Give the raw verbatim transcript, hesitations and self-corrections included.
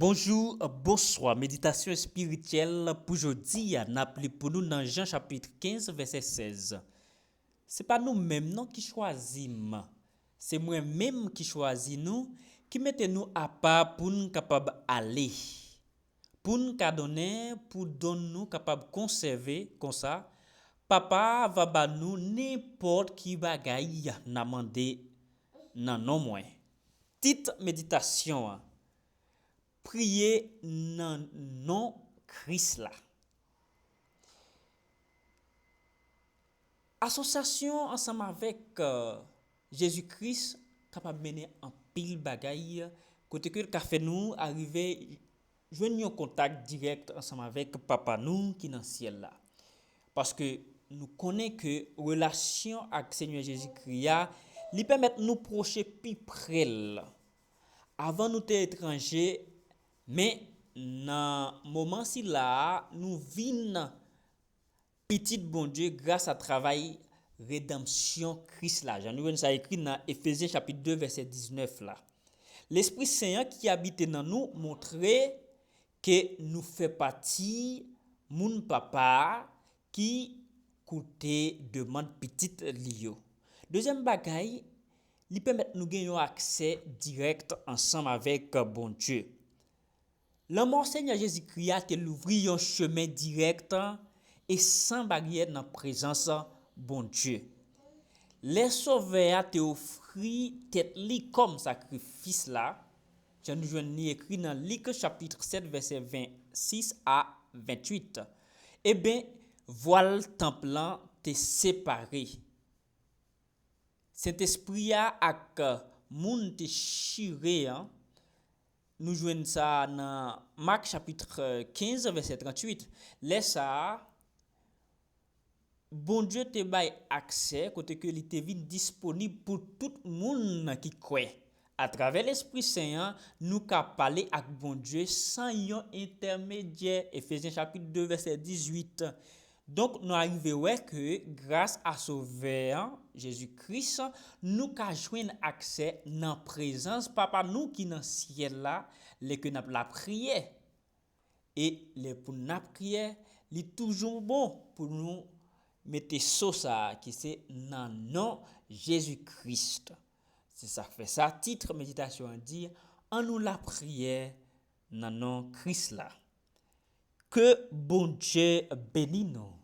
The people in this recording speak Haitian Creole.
Bonjou, bonswa. Meditasyon espirityèl pou jodi a, n ap li pou nou nan Jan chapit kenz, vèsè sèz. Se pa nou menm non ki chwazi m, se mwen menm ki chwazi nou, ki mete nou apa pou n kapab ale, pou n ka donnen, pou don nou kapab konsève. Konsa, Papa a va ba nou nenpòt ki bagay n a mande nan non mwen. Tit meditasyon an: Priye nan non Kris la. Asosyasyon ansanm avèk, euh, Jezi Kris kapab mennen anpil bagay, kote ke l ka fè nou arive jwenn yon kontak dirèk ansanm avèk Papa nou ki nan syèl la. Paske nou konnen ke relasyon ak Senyè Jezikri a, li pèmèt nou pwoche pi pre l. Avan nou te etranje, men nan moman sila a, nou vin pitit Bondye gras a travay redanmsyon Kris la. Jan nou jwenn sa ekri nan Efezyen chapit de, vèsè diznèf la. Lespri Sen an ki abite nan nou montre ke nou fè pati moun Papa a ki koute demann pitit li yo. Dezyèm bagay, li pèmèt nou gen yon aksè dirèk ansanm avèk Bondye. Lanmò Senyè Jezikri a te louvri yon chemen dirèk e san baryè nan prezans Bondye. Lè Sovè a te ofri tèt li kòm sakrifis la, jan nou jwenn li ekri nan Lik chapit sèt, vèsè vennsis a venntuit, eben, vwal tanp lan te separe. Sentespri a ak moun te chire an, nou jwenn sa nan Mak chapit kenz, vèsè tranntuit. Lè sa a, Bondye te bay aksè kote ke li te vin disponib pou tout moun ki kwè. Atravè Lespri Sen an, nou ka pale ak Bondye san yon entèmedyè. Efezyen chapit de, vèsè dizuit. Donk, nou arive wè ke gras a Sovè an, Jezi Kris, nou ka jwenn aksè nan prezans Papa nou ki nan syèl la, lè ke n ap lapriyè. E lè pou n ap priyè, li toujou bon pou nou mete so sa a ki se nan non Jezi Kris. Se sa k fè sa, tit meditasyon an di, annou lapriyè nan non Kris la. Ke Bondye beni nou.